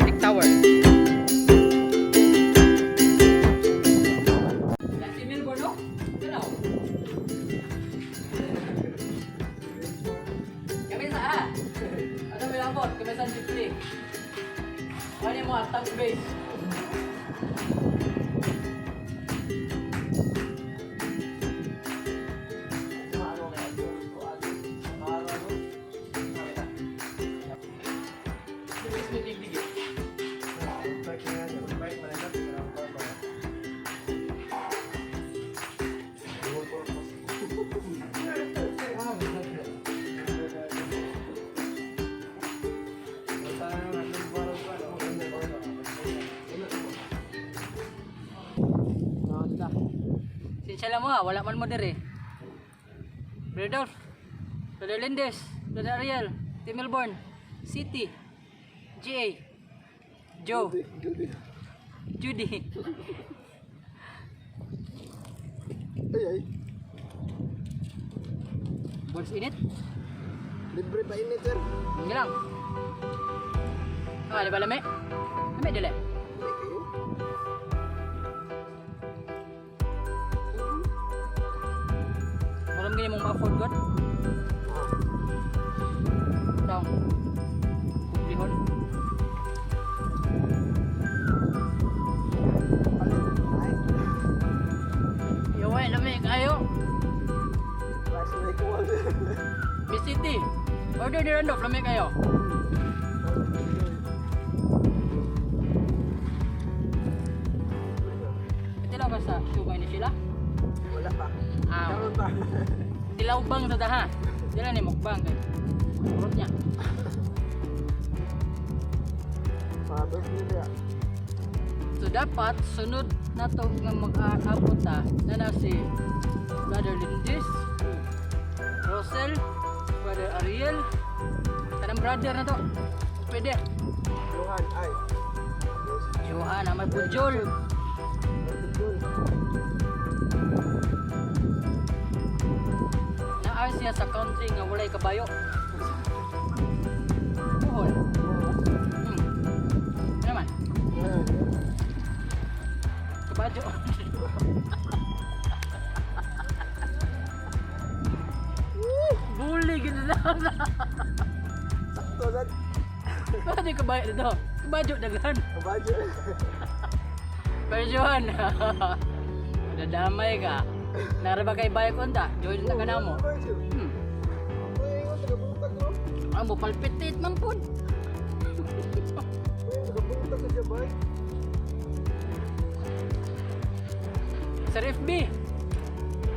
Big Tower. Si Melbourne, no? Tanaw. Kami sa A. Ano may labot? Kami sa Jipli. Ano yung mga tank base? Base mo digdig eh. Sinsya lang mo ha, wala man mo diri. Brother Dolph, Brother Lindes, Brother Ariel, Team Melbourne, City, GA, Joe, Judy. Ay ay. Balls init? Libre pa init, sir. Hindi lang. Ah, di ba lami? Lami dili. Hindi kayo. Maram gini mong ma-afford god. Down. Publihon. Palit. Ay. Yaway, lami kayo. Rice na ikuha. Miss City. Order ni Randolph, lami kayo. Tilaw ba sa sugay ni sila? Wala pa. Ah, Karon pa. tilaw bang sa daha? Dila ni mukbang kay. Urot niya. Mga birthday niya. So dapat sunod na to nga mag-aabot ta na na si Brother Lindis, Rosel, Brother Ariel, kanang brother na to. Pwede. Johan, ay. Yes. Johan, may pujol. Good. Naa siya sa country nga walay kabayo. Buhol. Ano man? Kabayo. Bully gid na. Sakto sad. Bakit yung kabayo dito? Kabayo daghan. Kabayo. Pero Johan, nadamay ka. Nara ba kay bayok unta? Join na ka na mo. Kabayo. Uy, ingon tagabuntag no. Ang mo palpitate man pud. Uy, tagabuntag sa jabay. Sir FB.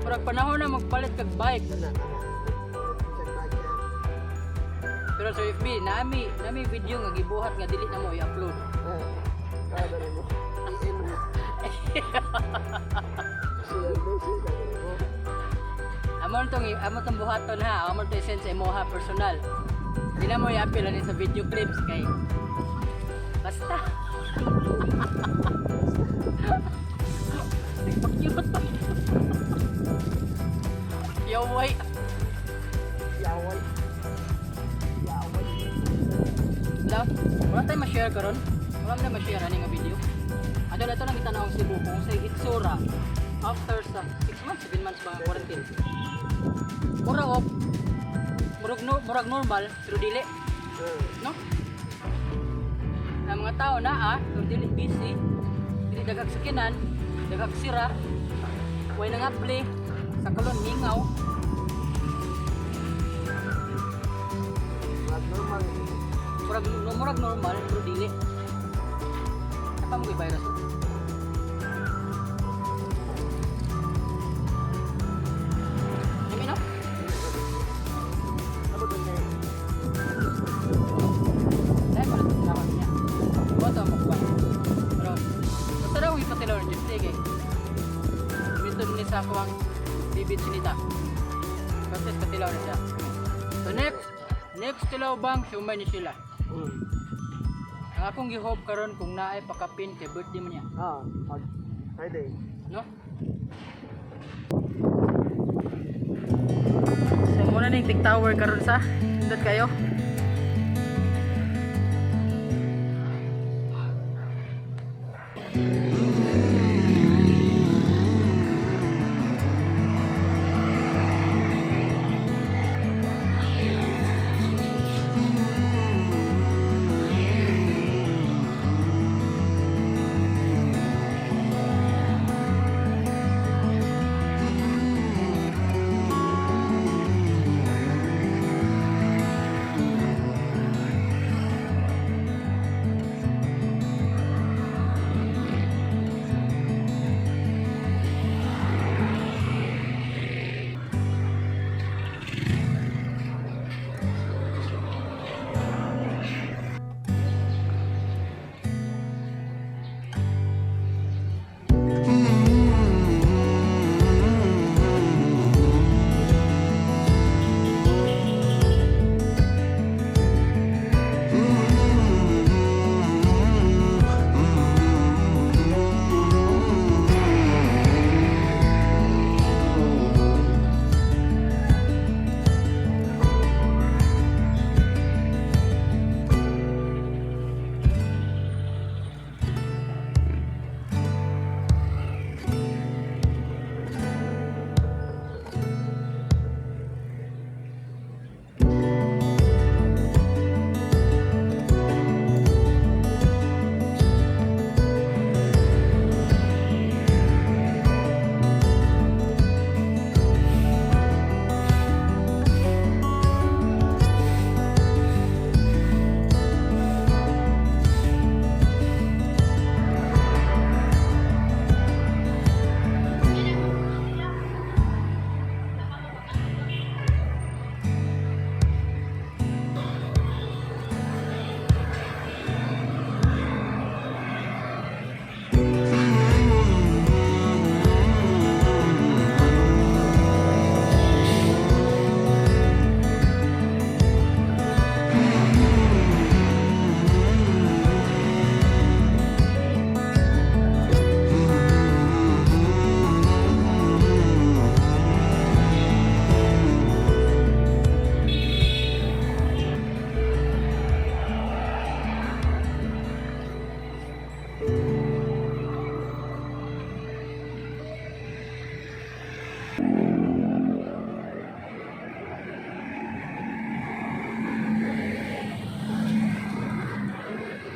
Murag panahon na magpalit kag bike. Kana kana. Check back yan. Pero Sir FB, nami video nga gibuhat nga dili na mo i-upload. Ah. Kada nimo. PM mo. Sila message kada nimo. Amo tong buhaton ha, amo to i-send sa imo ha personal. Di na mo i-upload ani sa video clips kay basta. Nagpa-cute pa. Yaway. Yaway. Yaway. Wala, wala tayong ma-share karon. Wala man na ma-share ani nga video. Adto na ito lang gitanawang Cebu kung sa itsura after sa 6 months, 7 months ba ang quarantine. Mura og murag, no, murag normal pero dili, no? Ang mga tao na ah, pero dili busy, dili daghang sakinan, daghang sira, way nangapli, sa kulon mingaw. Murag normal. Murag, murag normal pero dili. Apa mo virus? Yumi, no? Abot na kayo. Dahil pala ito niya. Buhat ang mukbang. Pero, basta daw, sa ako ang bibi Chinita. Kasi katilaw na siya. So next, next tilaw bang siomay ni sila. Ang akong gihope karon kung naay pakapin kay birthday man niya, Ah, pag Friday. No? So muna ning Tik Tower karon sa indot kayo.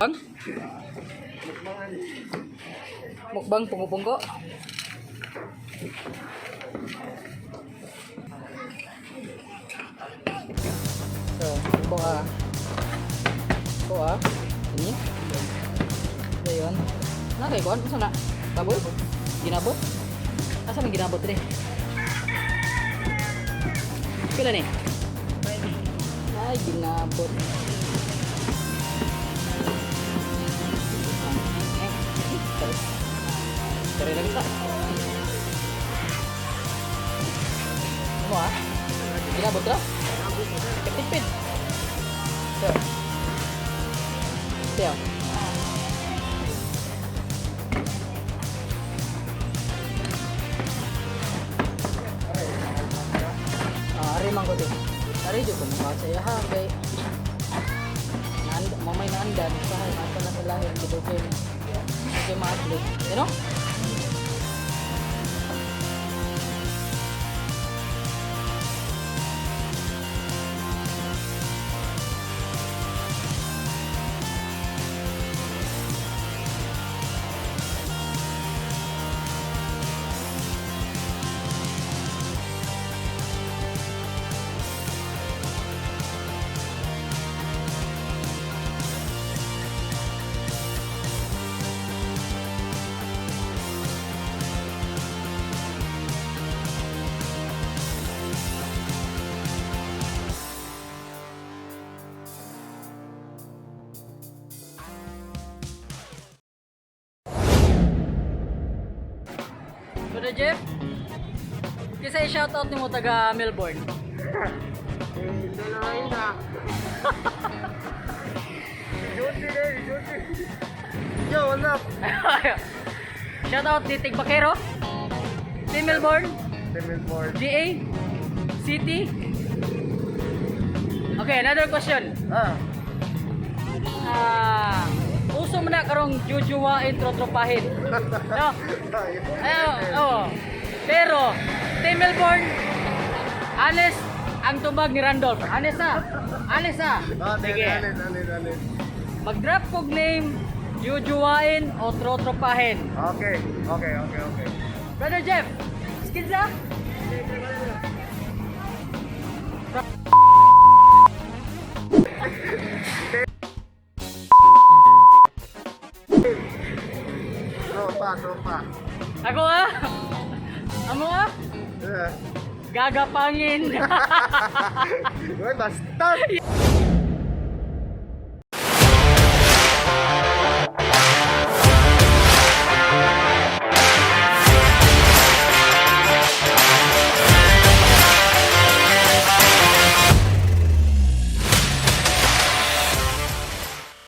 Bang? Mukbang punggo-punggo. So, ko ah. Ko ah. Ini. Dayon. Na kay kon, unsa na? Baboy? Ginabot? Asa man ginabot dire? Pila ni? Ay, ginabot. Cari lagi tak? Ano ah? Ginabot ra? Ketipid. So. Siya. Ah, ari man ko din. Ari jud ko mukha sa iya ha kay nand mamay naandan sa mata na sa lahi ang dugay okay ma-upload. You know? So na Jeff, Kinsa i-shoutout nimo taga Melbourne? Hindi na rin na. Josie eh, Josie. Yo, what's up? Shoutout ni Tig Bakero. Team Melbourne, Melbourne. GA, City. Okay, another question. Ah. Ah, uso man na karong jujuwain trotropahin. No? Ay, oo. Pero, Team Melbourne, honest ang tubag ni Randolph. Honest na. Honest na. Ah, Sige. alin, alin, alin. Mag-drop kog name, jujuwain o trotropahin. Okay. Brother Jeff, skinsa? Tropa, tropa. Ako ah. Amo ah. Eh. Gagapangin. Uy, bastard!